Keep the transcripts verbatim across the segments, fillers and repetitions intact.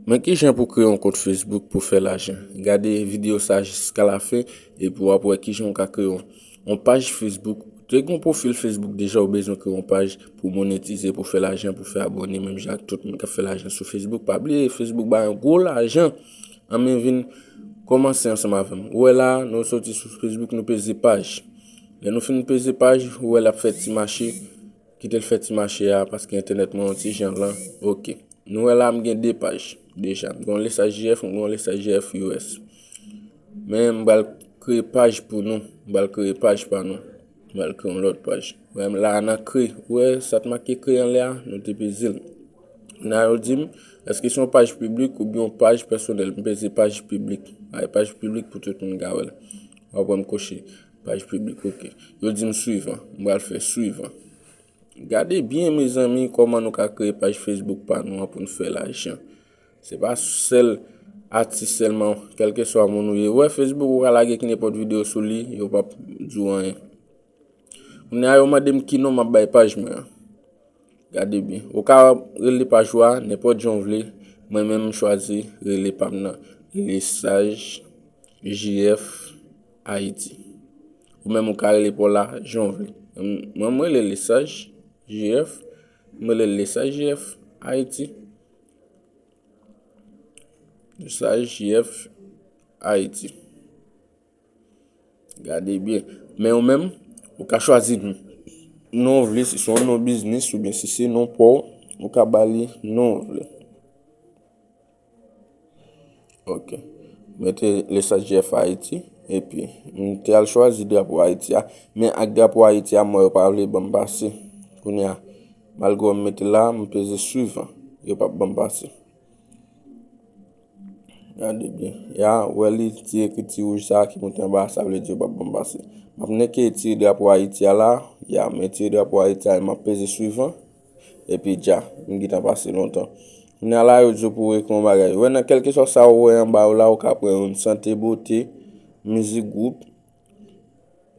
Men kijan pou kreye yon kont Facebook pou fè lajan. Gade videyo sa jiska lafen epi w ap wè kijan w ka kreye yon, yon paj Facebook. Ou te gen yon pwofil Facebook deja, ou bezwen kreye yon paj pou monetize, pou fè lajan, pou fè abòne, menm jan ak tout moun k ap fè lajan sou Facebook. Pa bliye, Facebook bay yon gwo lajan. Ann men vin kòmanse ansanm avè m. Ou wè la, nou soti sou Facebook, nou peze paj. Lè nou fin peze paj, ou wè l ap fè ti mache. Kite l fè ti mache a, paske entènèt mwen yon ti jan lan. Ok. Nou wè la, m gen de paj deja. M gen yon Lesaj J F, m gen yon Lesaj J F U S. Men m pral kreye paj pou nou. M pral kreye paj pa nou. M pral kreye yon lòt paj. Wè m la nan kreye. Ou wè sa t make kreye anlè a, nou te peze l. Kounye a yo di m, èske se yon paj piblik oubyen yon paj pèsonèl? M peze paj piblik. Bay paj piblik pou tout moun ka wè l. W ap wè m koche paj piblik, ok. Yo di m swivan. M pral fè swivan. Gade byen, mezanmi, kòman nou ka kreye paj Facebook pa nou an pou n fè lajan. Se pa sèl atis sèlman, kèlkeswa moun ou ye. Ou wè Facebook, ou ka lage ki nenpòt videyo sou li, yo p ap di w anyen. Kounye a, yo mande m ki non m ap bay paj mwen an. Gade byen. Ou ka rele paj ou a nenpòt jan w vle. Mwen menm, m chwazi rele pa m nan Lesaj J F Ayiti. Ou menm, ou ka rele pa w la jan w vle. Mwen, mwen rele Lesaj J F. Mwen rele Lesaj J F Ayiti. Lesaj J F Ayiti. Gade byen. Men ou menm, ou ka chwazi non w vle, si se yon non biznis oubyen si se non pa w, ou ka ba li non w vle. Ok. Mete Lesaj J F Ayiti, epi m te al chwazi drapo Ayiti a, men ak drapo Ayiti a, m wè yo pa vle ban m pase. Kounye a, malgre m mete la, m peze swivan, yo p ap ban m pase. Gade byen. Ya, wè li ti ekriti wouj sa a ki moute anba a, sa vle di yo p ap ban m pase. M ap nèk retire drapo Ayiti a la. Ya, m retire drapo Ayiti a, m ap peze swivan. Epi dja, m gentan pase lontan. Kounye a la, yo di w pou w ekri yon bagay. Wè nan kèlkeswa sa ou wè anba yo la, ou ka pran youn, sante, bote, mizik, gwoup.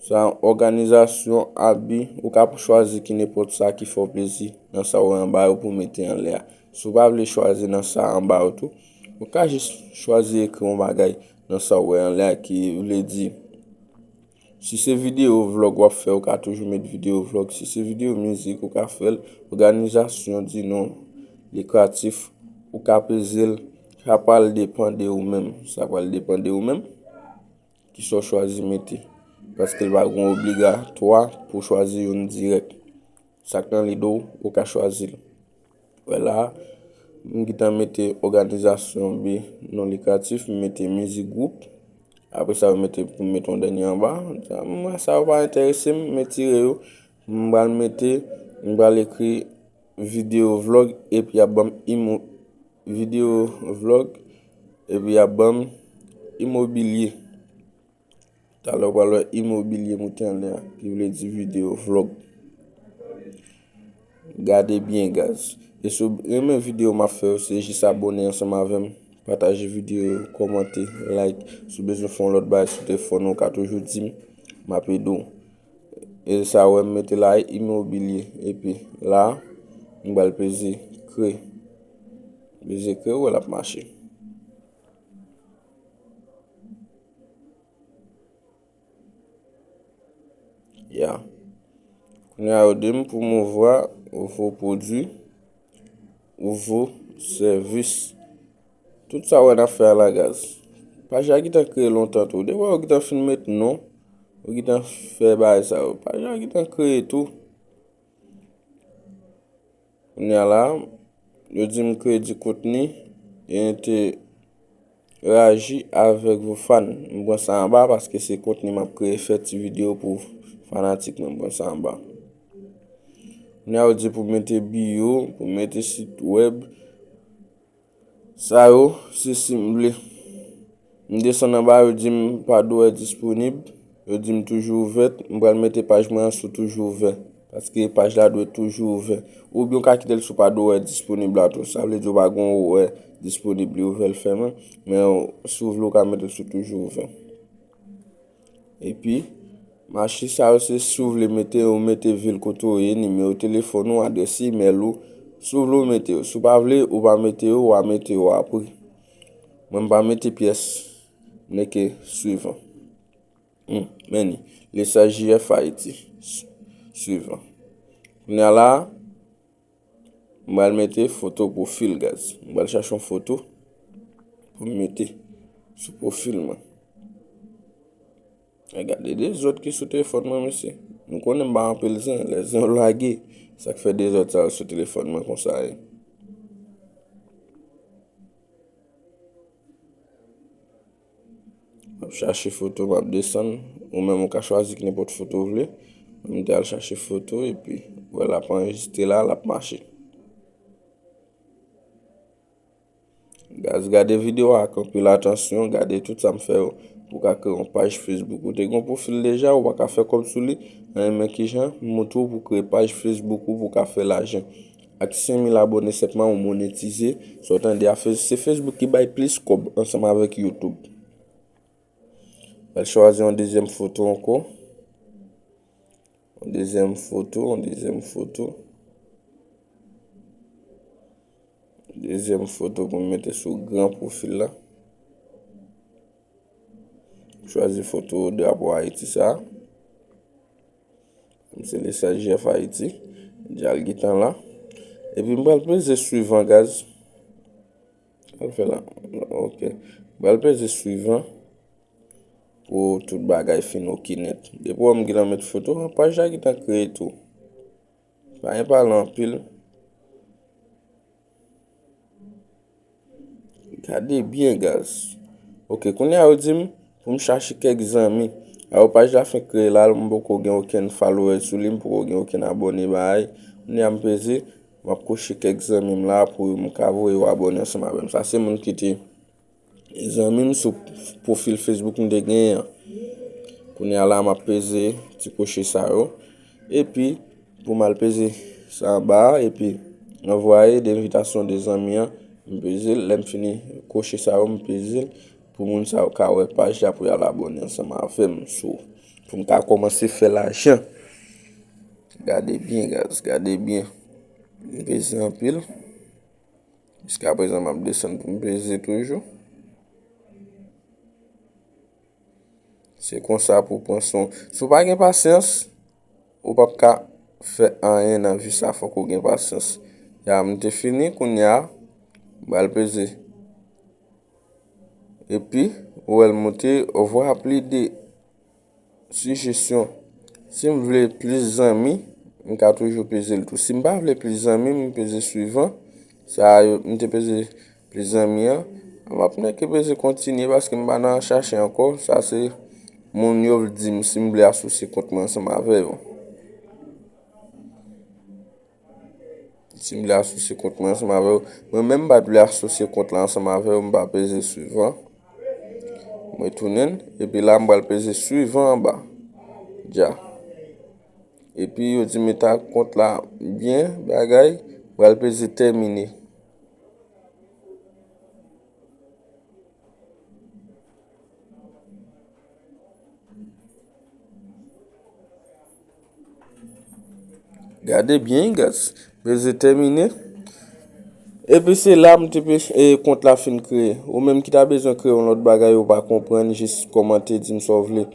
Sa, òganizasyon, abi, ou ka chwazi ki nenpòt sa ki fè w plezi nan sa w wè anba yo pou w mete anlè a. Si w pa vle chwazi nan sa anba yo tou, ou ka jis chwazi ekri yon bagay nan sa w wè anlè a ki vle di, si se videyo vlòg w ap fè, ou ka toujou met videyo vlòg. Si se videyo mizik, ou ka fè l. Òganizasyon, di non likratif, ou ka peze l. Sa pral depann de ou menm. Sa pral depann de ou menm. Kisa w chwazi mete. Paske l pa gen yon obligatwa pou w chwazi youn dirèk. Sa k nan lide w, ou ka chwazi l. Wè la, m gentan mete òganizasyon bi non likratif, m mete mizik gwoup. Apre sa, yo mete pou m mete yon dènye anba. Sa, m wè sa yo pa enterese m, m retire yo. M pral mete, m pral ekri videyo vlòg, epi y ap ban m imo-, videyo vlòg, epi y ap ban m imobilye. Talè w pral wè imobilye moute anlè a, ki vle di videyo vlòg. Gade byen, guys. E si w renmen videyo m ap fè yo, se jis abòne ansanm avè m. Pataje videyo yo, kòmante, like. Si w bezwen fè yon lòt bagay sou telefòn ou, ou ka toujou di m, m ap ede w. E sa w wè m mete la, imobilye. Epi la, m pral peze kreye. Peze kreye, ou wè l ap mache. Ya. Kounye a, yo di m pwomouvwa nouvo pwodui, nouvo sèvis. Tout sa w wè n ap fè a la, guys. Paj la gentan kreye lontan tou. Depi w wè yo gentan fin met non, yo gentan fè bagay sa yo. Paj la gentan kreye tou. Kounye a la, yo di m kredi kontni e enteraji avèk vos fans. M pran sa anba paske se kontni m ap kreye, fè ti videyo pou fanatik mwen, m pran sa anba. Kounye a, yo di pou mete biyo, pou mete sit wèb. Sa yo, se si m vle. M desann anba, yo di m pa dwe disponib. Yo di m toujou ouvè. M pral mete paj mwen an sou toujou ouvè. Paske paj la dwe toujou ouvè. Oubyen w ka kite l sou pa dwe disponib la tou. Sa vle di w pa gen yon orè disponib, li ouvè, l fèmen. Men si w vle, w ka mete l sou toujou ouvè. Epi, mache sa yo se si w vle mete, ou mete vil kote w ye, nimewo telefòn ou, adrès imèl ou, Si w vle, w mete yo. Si w pa vle, ou pa mete yo, w a mete yo apre. Mwen, m pa mete pyès. M neke swivan. Hmm, men ni. Lesa J F Ayiti. Swivan. Kounye a la, m pral mete foto pwofil, guys. M pral chache yon foto pou m mete sou pwofil mwen. E gade dezòd ki sou telefòn mwen, mesye. Nou konnen m pa anpil zen, lè zen yo lage. Sa k fè dezòd sa yo sou telefòn mwen konsa ye. M ap chache foto, m ap desann. Ou menm ou ka chwazi nenpòt foto w vle. Mwen, m te al chache foto epi, wè, l ap anrejistre la, l ap mache. Guys, gade videyo a ak anpil atansyon, gade tout sa m fè yo pou w ka kreye yon paj Facebook. Ou te gen yon pwofil deja, ou pa ka fè kòb sou li, men kijan m montre w pou w kreye paj Facebook ou pou w ka fè lajan. Ak senk mil abòne senpman ou monetize, sa w tande a, Face- se Facebook ki bay plis kòb ansanm avèk YouTube. Al chwazi yon dezyèm foto ankò. Yon dezyèm foto, yon dezyèm foto. Dezyèm foto pou m mete sou gran pwofil la. Chwazi foto drapo Ayiti sa. M se Lesa J F Ayiti. Djal gentan la. Epi m pral peze swivan, guys. Al fè la. Ok. M pral peze swivan pou tout bagay fin ok nèt. Depi w wè m gentan met foto, paj la gentan kreye tou. Pa gen pale anpil. Gade byen, guys. Ok, kounye a yo di m pou m chache kèk zanmi. Alò, paj la fenk kreye la, m poko gen okenn follower sou li, m poko gen okenn abòne bagay. Kounye a m peze, m ap koche kèk zanmi m la pou m ka voye yo abòne ansanm avè m. Sa se moun ki te zanmi m sou pwofil Facebook m te genyen an. Kounye a la, m ap peze ti koche sa yo. Epi, pou m al peze sa anba a, epi anvwaye de envitasyon de zanmi an, m peze l. Lè m fini koche sa yo, m peze l pou moun sa yo ka wè paj la pou y al abòne ansanm avè m sou, pou m ka kòmanse fè lajan. Gade byen, guys, gade byen. M peze anpil. Jiskaprezan, m ap desann pou m peze toujou. Se konsa pou pran son. Si w pa gen pasyans, ou p ap ka fè anyen nan vi sa, fòk ou gen pasyans. Ya, m te fini, kounye a, m pral peze. Epi, ou wè l monte, ou vwa pli de sijesyon. Si m vle plis zanmi, m ka toujou peze l tou. Si m pa vle plis zanmi, m peze swivan. Sa yo, m te peze plis zanmi an. M ap nèke peze kontinye paske m pa nan chache ankò. Sa se moun yo di m si m vle asosye kont mwen ansanm avè yo. Si m vle asosye kont mwen ansanm avè w. Mwen menm m pa t vle asosye kont la ansanm avè w, m pa peze swivan. Mwen tounen, epi la m pral peze swivan anba. Dja. Epi yo di m eta kont la byen, bagay, m pral peze tèmine. Gade byen, guys. Peze tèmine. Epi se la m te pe, e, kont la fin kreye. Ou menm ki ta bezwen kreye yon lòt bagay ou pa konprann, jis kòmante, di m sa w vle.